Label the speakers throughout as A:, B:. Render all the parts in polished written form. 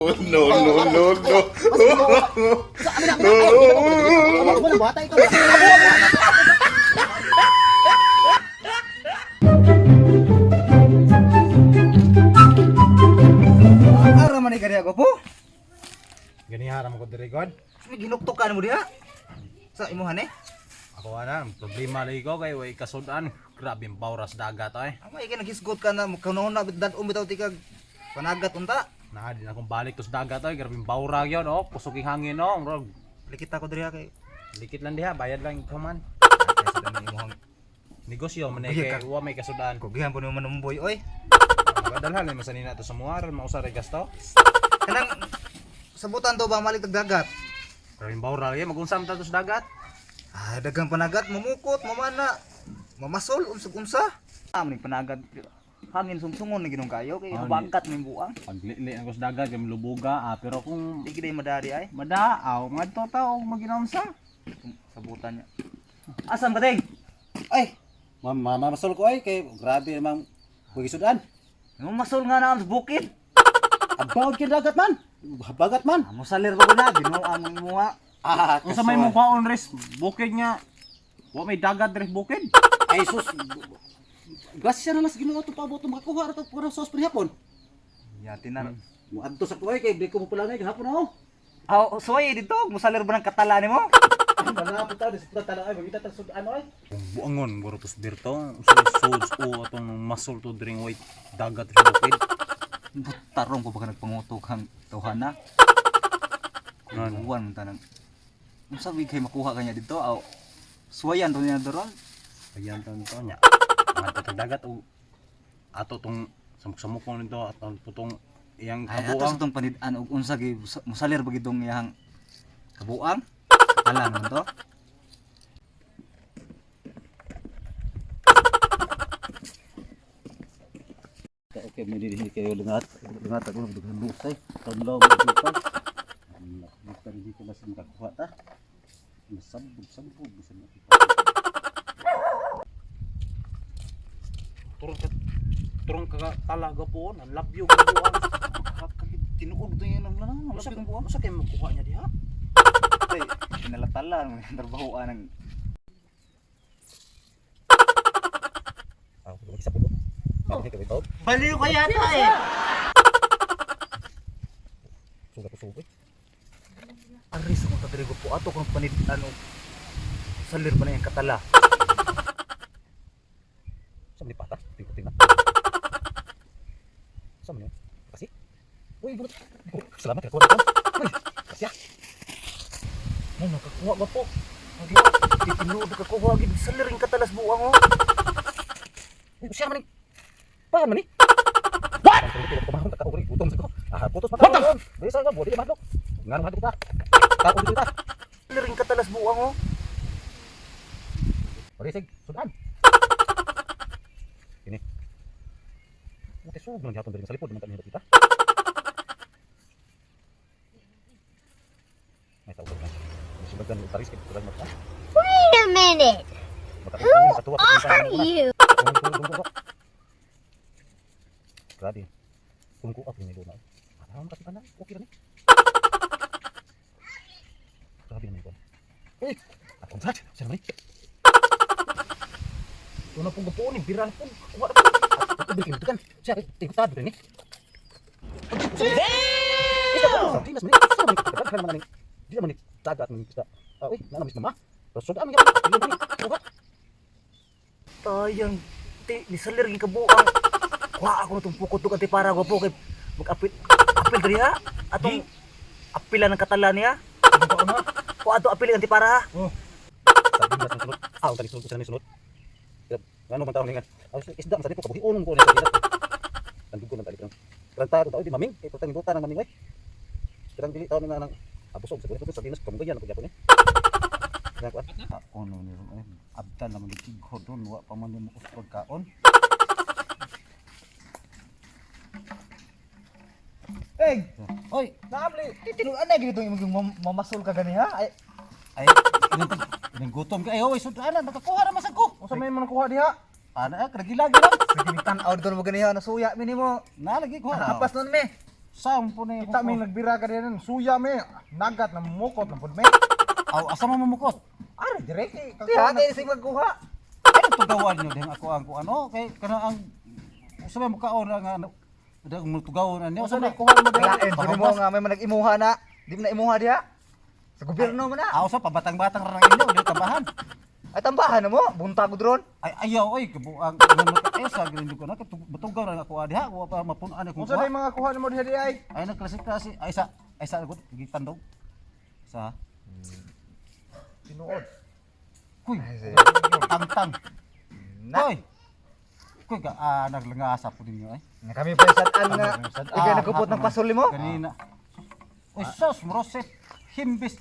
A: No, no, no, no.
B: Sa amin na, amin na. Ay, buhata ikaw.
C: Ara man kaniya ko po.
D: Ganiharam ko diri god.
C: May ginuktukan mo diha. Sa imuhan eh.
D: Ako ana, ang problema lagi ko kay way kasudan. Grabe ang bawras dagat ay.
C: Amay kay naghisgot ka na kuno na dad bitaw tikag panagat unta.
D: Na di na akong balik to sa dagat ay, grabe ang bawra gyud oh, kusog yung hangin oh. Murag
C: Likit ako diri ha kay.
D: likit lang diha, bayad lang ikaw man.
C: Kaysa dami imuhang
D: Negosyo man eh
C: Uy,
D: kay wa may kasudan.
C: kugihan po nimo manumboy oy.
D: Dalhan lang masanina to sa muar, mausa ray gasto.
C: Kanang sabutan to ba malik tag dagat.
D: Grabe ang bawra lagi magunsam ta to sa dagat.
C: Ah, daghang panagat, mamukot, mamana, mamasol, unsag-unsa. Ah, maning panagat. Hangin sungsungon na ginong kayo kay
D: Ah,
C: bangkat ning buang.
D: Paglili ako sa dagat kay lubuga ah, pero kung
C: Di gid madari ay
D: madaaw ngadto ta og maginaunsa.
C: Sabutan niya. Asam ka ting?
B: Ay, mamasol ko ay kay grabe namang pagisudan.
C: Mamasol nga na ang bukid.
B: About kay dagat man. Bagat man.
C: Ah, musalir ba ko na Ginoo ang imuha.
B: Ah,
D: Unsa may mukhaon res bukid nga wa may dagat res bukid.
B: Ay sus. Grasya na lang sa Ginoo to paabot makakuha ra to para sos hapon.
C: Yati na.
B: Muadto sa kuay kay di ko mo pala ngay hapon ako.
C: Aw, soy dito, musalir ba ng katala nimo?
B: Wala pa ta sa tala ay magita ta sudan ay.
D: Buangon guro tos dirto sa suds o atong masol to dring white dagat res bukid.
C: Tarong ko baka nagpangutok ang tawhana.
D: Ano?
C: Kuwan man tanang. Unsa wig kay makuha kanya dito? Aw, suwayan to niya doron.
D: Ayan to nito nya. Ngadto tag dagat o ato tong samok-samokon nito atong putong iyang
C: Ay, ato
D: kabuang.
C: sa tong panid-an og unsa gi musalir ba gidong iyang kabuang? Katala naman to.
B: Okay, may dinhi kayo lungat. Lungat ako dughan lusay. Tanlaw mo dito. Allah, bukan hindi ko mas makakuha ta. Masabog, sabog bisan makita.
D: Turong ka turong ka talaga po ang labyo kabuang.
C: Tinuod to yan ang lanang.
D: Usa buang usa kay makuha niya diha.
C: Ay, pinalatala ng trabahoan ng
B: Ah, isa po. Bakit kayo ito?
C: Baliw ka yata eh.
B: Sugat ko sugat.
C: Aris akong tadrigo po ato kung panid-an og salir ba na iyang katala.
B: Sa ni pata, tingko na. Sa man yun? Kasi? Uy, bunot. Oh, salamat kakuha na ko. Uy, kasi ah.
C: Ay, nakakuha ba po? Ang di di tinuod nakakuha gid salir yung katalas buang oh.
B: Uy, siya man ni. Paano man ni? What? Kumahon ka uri, gutom sa ko. Ah, putos pa. What the? Bisa ka, bodi mahadlok. Ngano mahadlok ta? Tao dito ta.
C: Salir yung katalas buang oh.
B: Parisig, sudan. Ini. Muti sug man gyapon diri sa likod man kami kita. May tawag na. Sibagan ni Paris kay kurang mata.
E: Wait a minute.
B: Who
E: Are you?
B: Grabe. Kung ko ako ni Luna. Ah, kasi tanan, okay ra ni. Grabe naman ko. Uy, akong sat, sir man.
D: Ito na pong gapuon ni biran po. Kuha na po.
B: Ako bikin kan. Siya tingkad ni. Damn! Di man ni. Di man ni tagat ni isda. Ah, uy, nana mis mama. Sudan man gyud. Kuha.
C: Tayang ti nisalir yung kabuang. Kuha ako na itong pukot tug antipara ko po kay mag-apil apil diri ha. Atong apila ng katala niya. Kuha ato apil ang antipara ha.
B: Sabi na sunod. Ah, tali sunod sa sunod. Ano man taon nga. Ah, isda man sa dito kabuhi ko ni sa dito. Tandog ko ng tali pero. Kranta ko di maming, kay putang buta nang maming oy. Kirang dili taon na nang abusog sa dito sa dinas kamugayan ko gyapon eh.
C: Ono ni ron eh. Abdan naman ni tigho don wa pa man mo pagkaon. Eg,
B: Oy,
C: naamli. Tinuan na gid itong imong mamasol ka gani ha. Ay,
B: ay ining gutom ka. Ay, oy, sudanan makakuha ra masag ko.
D: Unsa may man nakuha diha?
B: Ana, lagi lagi lang.
C: sige ni tan-aw dito mo gani ha nasuya mi nimo.
B: Na lagi ko.
C: Hapas nun me.
B: Saan po na
A: Kita mi nagbira ka din, suya mi, nagat na mukot na pud mi.
B: Aw, asa mo mamukot?
A: Ari dire kay
C: Diha kay sig magkuha.
B: Ano tugawan nyo dahil ako ang kung ano? Kay kana ang usa may mukaon na nga dahil mo tugawan niyo.
A: Usa may kuha mo dire.
C: Lain pud mo nga may manag-imuha na. Di mo na imuha diha. Sa gobyerno mo na.
B: Aw, sa pabatang-batang ra inyo di tambahan.
C: Ay tambahan na mo, buntag dron.
B: Ay ayaw oy kabuang ay sa grin ko na batugaw ra ako diha wa pa mapunan akong
A: Unsa
B: kuha.
A: day mga kuha nimo diha di ay?
B: Ay nagklase-klase ay sa gud gitandog. Sa
A: Tinuod.
B: kuy tangtang.
C: Na.
B: Hoy. Kuy ka naglangasa po ninyo ay.
C: Na kami pa sad-an nga. Ikaw nagkupot ng pasol mo.
B: Kanina. Uy, sos, mroset, himbis,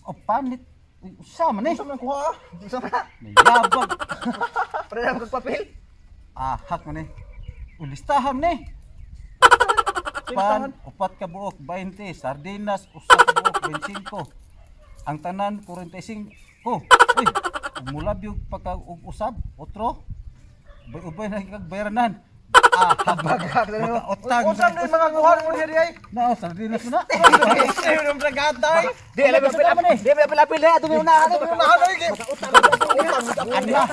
B: o panit. Uy, usa man eh.
A: Unsa man kuha?
C: Unsa man?
B: Nayabag.
C: Para na magpapil.
B: Ahak man eh. Uy, listahan ni. Pan, upat ka buok, 20. Sardinas, usa ka buok, 25. Ang tanan, 45. Uy, mulabyog pagka ug usab, otro. Ubay-ubay na kag bayaranan. Ahak. Makautang.
A: Unsa day mga kuha nimo diha di ay?
B: Na, sardinas mo na.
A: Ay, nang gatay.
C: Di alam mo apil. Di apil apil na ato may unahan.
A: Unahan ay kay.
B: Ano na?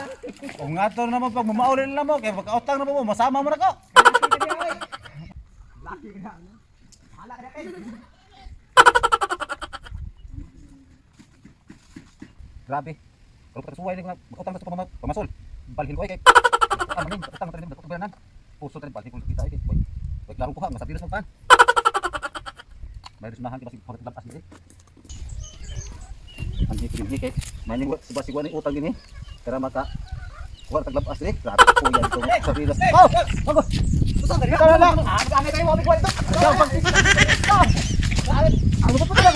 B: O nga to naman pag mamaulin na mo, kaya pagkautang na mo, masama mo na ko. Grabe. Pero pagkasuway na utang na sa pamasol. Balhin ko ay kay. Utang na utang na utang na puso tayo balhin ko kita ay kay. Boy. Boy klaro ko ha, masabilos mo pan. May resultahan kita sig pagkat lampas ni. Ang hikit ni kay. Maning wa sigwa ni utang dinhi. Kara maka kuha tag lampas ni. Grabe po yan to. Sabilos. Oh! Bago.
C: Susang dali. Tara lang. Ah, kayo mo ko dito.
B: Ano pa pa lang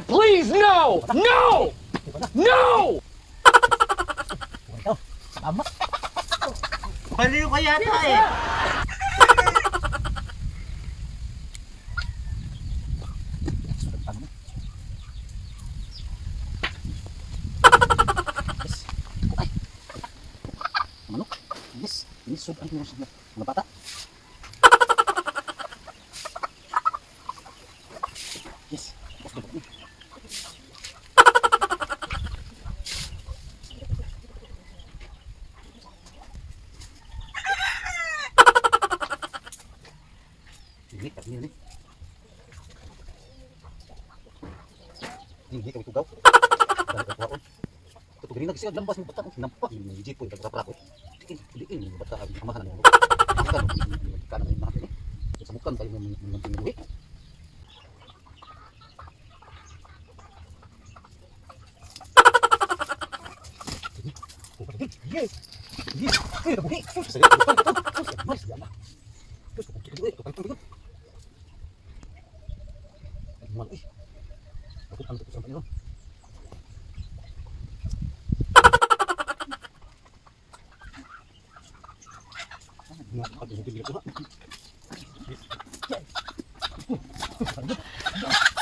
F: Please, no! No! No!
C: Baliw ka yata eh.
B: Manok. Yes, nisod ang mga mga bata. Yes, gusto ko. Hindi, kami ni. Hindi kami tugaw. Dahil kakuhaon. Ito ganina kasi lambas ng bata, nampak yung jeep ko yung pagkaprako. Diin, diin yung bata ang amahan ng mga. Ang kano, kano ng mga ini. Sa mukan kayo ng mga tinuwi.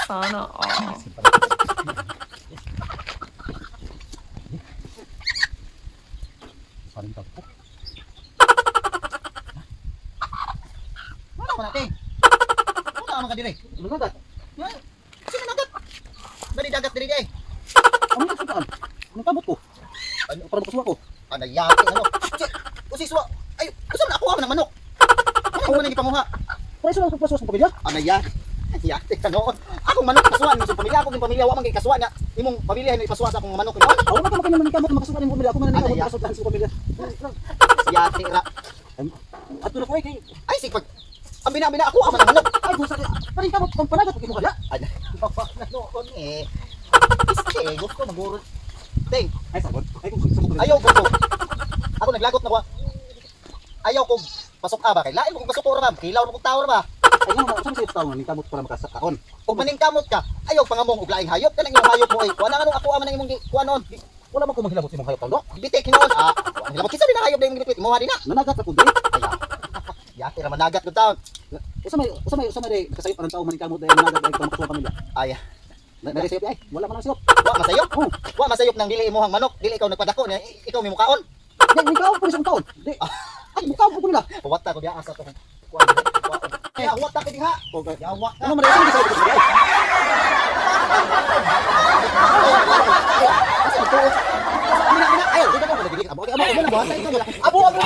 F: Sana all.
B: Parin ka po.
C: Ano man natin? Ano man ka dire?
B: Ano
C: Sino nagat? Dali dagat diri ay.
B: Ano ka saan? Anong kamot ko? Ano para makasuwa ko?
C: Ana yati ano. Si usiswa. Ay, usa man ako man ang manok. Ano man ang gipanguha?
B: Preso lang pagpasuwa sa pamilya.
C: Ana yati. Yati ka noon. Akong manok kasuan mo sa pamilya, akong pamilya wa man kay kasuan na imong pamilya na ipasuwa sa akong manok noon.
B: Ako man ka naman kamot makasuwa nimo pamilya. Ako man
C: Ano
B: ang kamot
C: ya?
B: makasuwa sa pamilya.
C: Yati ra.
B: Ato na ko ay kay
C: Ay sig pag ang bina ako man ang manok.
B: ay kung sa parin kamot kung panagat ko kaya.
C: Ana na noon eh. Este, gusto maguro. Ting,
B: Ay sagot. Ay kung Naglagot na ko. Ayaw kog pasok aba kay lain mo kog pasok ra ba? Kilaw mo kog tao ra ba?
C: Ay nga usa sa tao nga ningkamot para makasakaon.
B: Ug maningkamot ka, ayaw pangamong og laing hayop kanang imong hayop mo ay kuan na nganong ako man ang imong gi kuan noon.
C: Wala man ko manghilabot imong hayop tao.
B: Bitik hinuon. Ah, kuan hilabot kinsa din ang hayop na imong gibitbit? Imuha din na.
C: Nanagat ra ko diri.
B: Yati ra managat gud taon.
C: Usa may day kasayop ang tao maningkamot dahil nanagat dahil para makasuwa pamilya.
B: Ay,
C: Na na sayop ay wala man ang sayop.
B: wa masayop.
C: Oh.
B: Wa masayop nang dili imuhang manok, dili ikaw nagpadako niya, ikaw may mukaon.
C: Di nikaw po sa taon. Di. Ay mukaon po nila.
B: Puwata ko diha asa to. Kuan. Ya, huwata ko diha.
C: Okay.
B: Yawa ka.
C: Ano man ay sa sayop?
B: Asa magtuo? Amina, amina. Ayaw, di ba ko nagiging amo? Okay, amo, amo na buhatan ikaw. Abo, abo.